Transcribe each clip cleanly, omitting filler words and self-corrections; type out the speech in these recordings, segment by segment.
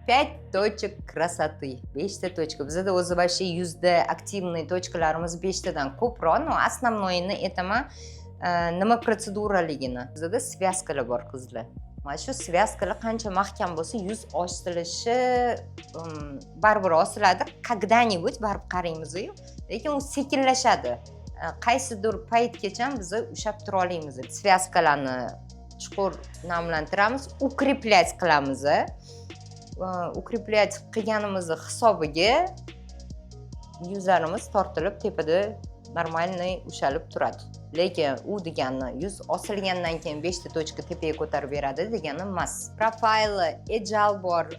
Пять точек красоты, beshta точка. Bizada o'zi вообще yuzda активный точка larimiz beshtadan ko'proq, но основной ini aytaman, nima protseduraligini. Bizada связка lar bor, qizlar. Mana shu связка lar qancha mahkam bo'lsa, yuz osilishi baribir osiladi когда-нибудь, baribir qaraymizu, lekin u sekinlashadi. Qaysidir paytgacha biz ushlab tura olamiz. Связка larni chuqur namlantiramiz, укреплять qilamiz. Укреплять qilganimizni hisobiga yuzlarimiz tortilib, tepada нормальный ushalib turadi. Lekin u degani yuz osilgandan keyin beshta точка tepaga ko'tarib beradi degani emas. Profayli Ejal bor,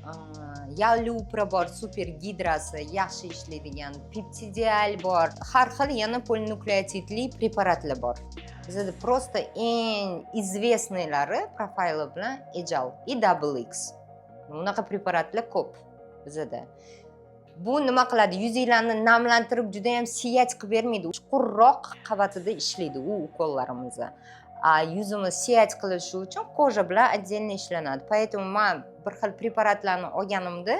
Yalupra bor, super gidrasi yaxshi ishlaydigan, Peptidial bor, har xil yana polinukleotidli preparatlar bor bizada. Просто eng известный lari Profayli bilan Ejal и Double X. Bunaqa preparatlar ko'p bizada. Bu nima qiladi? Yuzinglarni namlantirib, juda yam сиять qilib bermaydi, chuqurroq qavatida ishlaydi u ukollarimiz. А yuzimiz сиять qilishi uchun кожа bilan отдельно ishlanadi. Поэтому man bir xil preparatlarni olganimda,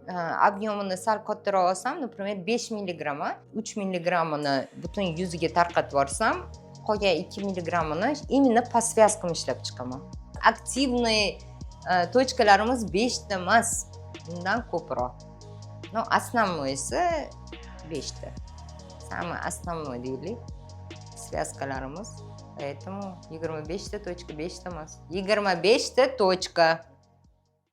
объем ini sal kattaroq olsam, например, 5 milligramma, 3 milligrammini butun yuziga tarqatib yuborsam, qolgan 2 milligrammini именно по связкам ishlab chiqaman. Активный точка larimiz beshta emas, undan ko'proq, но основной si beshta, самый основной deylik связка larimiz. Поэтому 25 ta точка, beshta emas, 25 ta точка.